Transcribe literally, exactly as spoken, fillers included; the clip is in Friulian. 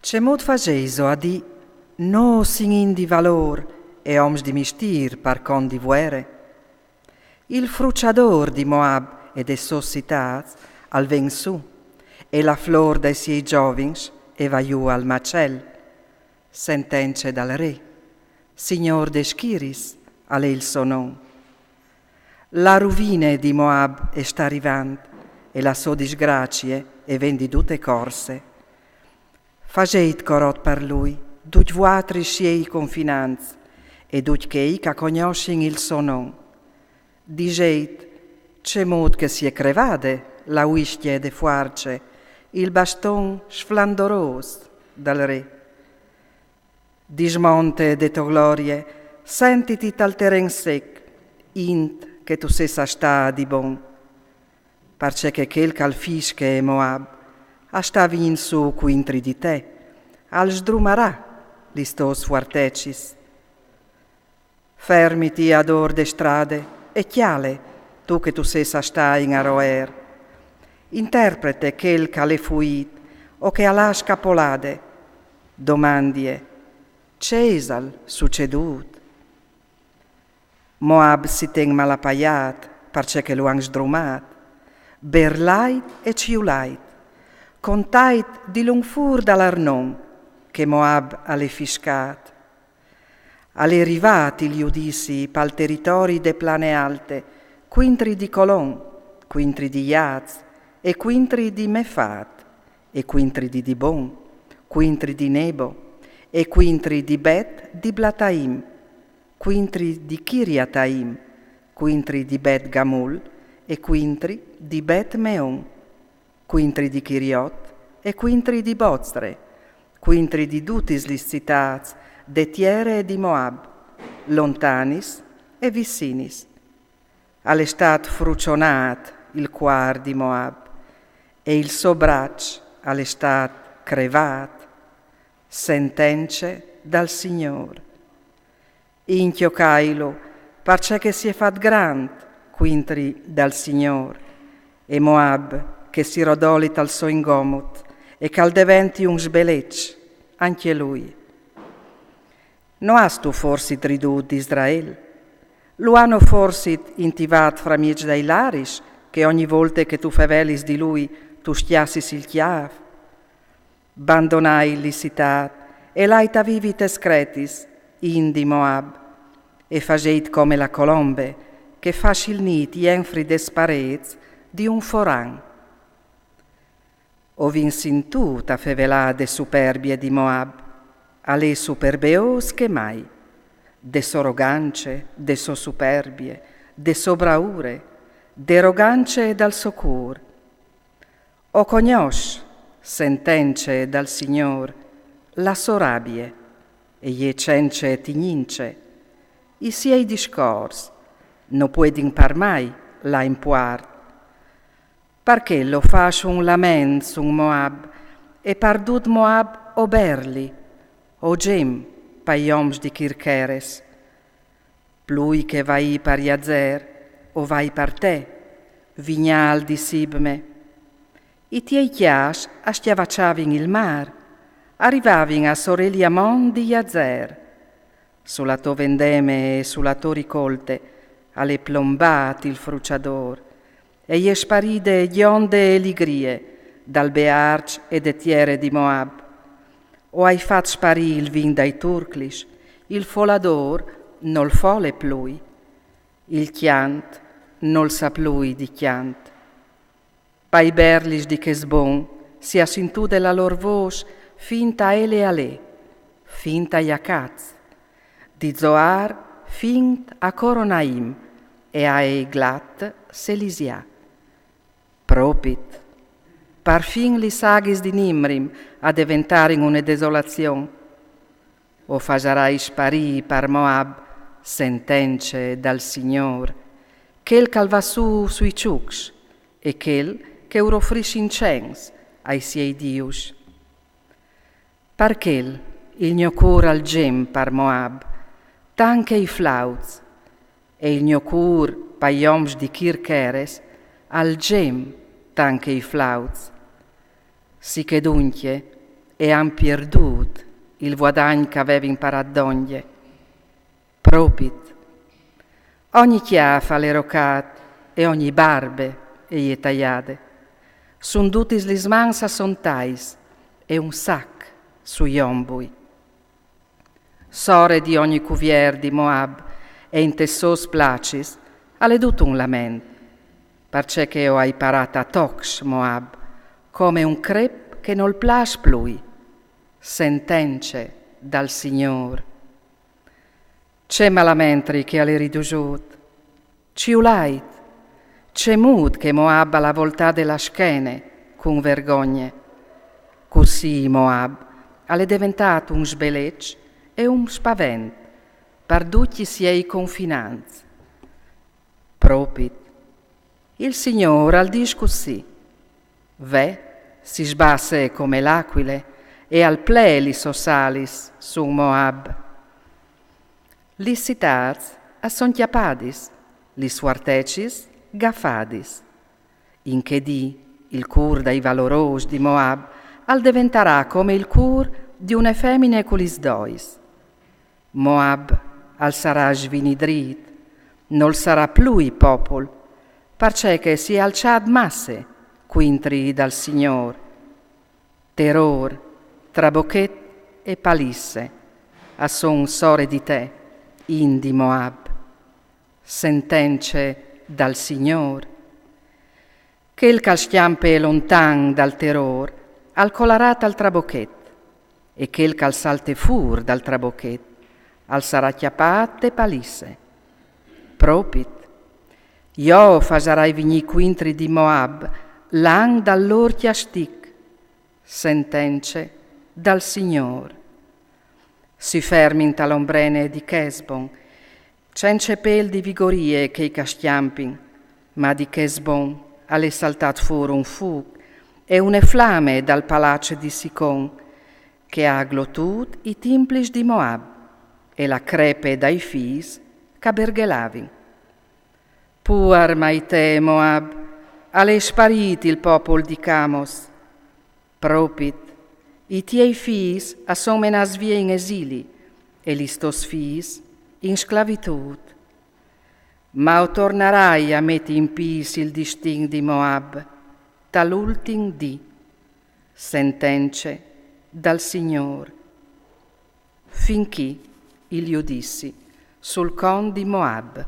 Cemût fasêso a dî: no sin in di valôr e oms di mistîr par cont di vuere? Il fruçadôr di Moab e des sôs citâts al ven sù, e la flôr dai siei zovins e va jù al macel. Sentence dal re: Signôr des schiris al è il so non. La ruvine di Moab e sta rivant, e la sô disgracie e ven di dute corse. Fasêt corot par lui, ducj vuatris siei confinants, e ducj chei ch'a cognossin il so non. Disêt: cemût che si è crevade la uiscje de fuarce, il baston sflandorôs dal re. Dismonte de tô glorie, sentiti tal teren sec, int che tu sês a stâ di bon. Parcè che chel ch'al fische Moab a sta vignint sù cuintri di te, al sdrumarà lis tôs fuartecis. Fermiti adôr de strade e cjale, tu che tu sês a stâ in Aroer. Interprete chel ch'al è fuît o che al à scapolade. Domandie: ce isal sucedût? Moab si ten malapaiât, parcè che lu àn sdrumât. Berlait e ciulait. Contait di lunc fûr dal Arnon che Moab al è fiscât. Al è rivât il judizi pal teritori de Plane Alte, cuintri di Colon, cuintri di Jaz e cuintri di Mefat, e cuintri di Dibon, cuintri di Nebo, e cuintri di Bet Diblataim, cuintri di Chiriataim, cuintri di Bet Gamul e cuintri di Bet Meon, cuintri di Chiriot e cuintri di Bozzre, cuintri di dutis lis citâts de tiere di Moab, lontanis e vissinis. Al è stât fruçonât il cuâr di Moab, e il so braç al è stât crevât. Sentence dal Signôr. Incjocailu, parcè che si è fat grant cuintri dal Signôr, e Moab che si rodoli tal so ingomut e ch'al deventi un sbeleç ancje lui. No âstu forsit ridût di Israel? Lu àn forsit intivât framieç dai laris, che ogni volte che tu fevelis di lui tu scjassis il cjâf? Bandonait li citât e lait a vivi tes cretis, int di Moab, e fasêt come la colombe che fâs il nît jenfri des parêts di un foran. O vin sintût a fevelâ de superbie di Moab. Al è superbeôs che mai, de sô rogance, de sô superbie, de sô braure, de rogance dal so cûr. O cognòs, sentence dal Signôr, la sô rabie, e je cence tignince. I siei discors no puedin par mai lâ in puart. Par chel o fâs un lament sù Moab, e par dut Moab o berli, o gem pai oms di Chircheres. Plui che vaî par Jazer, o vai par te, vignâl di Sibme. I tiei cjâfs a scjavaçavin il mâr, a rivavin a soreli a mont di Jazer. Su la tô vendeme e su la tô ricolte al è plombât il fruçadôr, e je sparide gjonde e ligrie dal bearç e de tiere di Moab. O ai fat sparî il vin dai turclis, il foladôr nol fole plui, il cjant nol sa plui di cjant. Pai berlis di Chesbon si à sintude la lôr vôs fin ta Eleale, fin ta Jacaz, di Zoar fin a Coronaim e a Eglat Selisià. Propit, parfin lis aghis di Nimrim a deventarin une desolazion. O fasarai sparî par Moab, sentence dal Signôr, chel ch'al va sù sui çucs e chel che ur ofrìs incens ai siei dius. Par chel il gno cûr al gem par Moab, tant che i flauts, e il gno cûr pai oms di Chircheres al gem tant che i flauts. Sichè duncje, e àn pierdût il vuadagn ch'a vevin parât dongje. Propit. Ogni cjâf al è rocât e ogni barbe e je taiade. Sun dutis lis mans a son tais e un sac sui ombui. Sore di ogni cuviert di Moab e intes sôs placis al è dut un lament, parcè che o ai parât a tocs Moab, come un crep che nol plâs plui. Sentence dal Signôr. Ce malamentri che al è ridusût! Ciulait! Cemût che Moab al à voltade la schene cun vergogne! Cussì Moab al è deventât un sbeleç e un spavent par ducj i siei confinants. Propit. Il Signôr al dîs cussì: Ve, si sbasse come l'acuile e al plee lis sôs alis sun Moab. Lis citâts a son cjapadis, lis fuartecis gafadis. In chê dì il cûr dai valorôs di Moab al deventarà come il cûr di une femine cu lis dois. Moab al sarà svinidrît, nol sarà plui popul, parcè che si è alçât masse cuintri dal Signôr. Terôr, trabochet e palisse a son sore di te, in di Moab. Sentence dal Signôr. Chel ch'al scjampe lontan dal terôr al colarà tal trabochet, e chel ch'al salte fûr dal trabochet al sarà cjapât te palisse. Propit. Jo o fasarai vignî cuintri di Moab l'an dal lôr cjastic. Sentence dal Signôr. Si fermin tal ombrene di Chesbon, cence pêl di vigorie chei ch'a scjampin, ma di Chesbon al è saltât fûr un fûc e une flame dal palaç di Sicon, che à glotût i timplis di Moab e la crepe dai fîs ch'a berghelavin. Puar mai te, Moab, al è sparît il popul di Camos. Propit, i tiei fîs a son menâts vie in esili, e lis tôs fiis in sclavitût. Ma o tornarai a meti in pîts il distin di Moab, tal ultin dì. Sentence dal Signôr. Fin chi il judizi sul cont di Moab.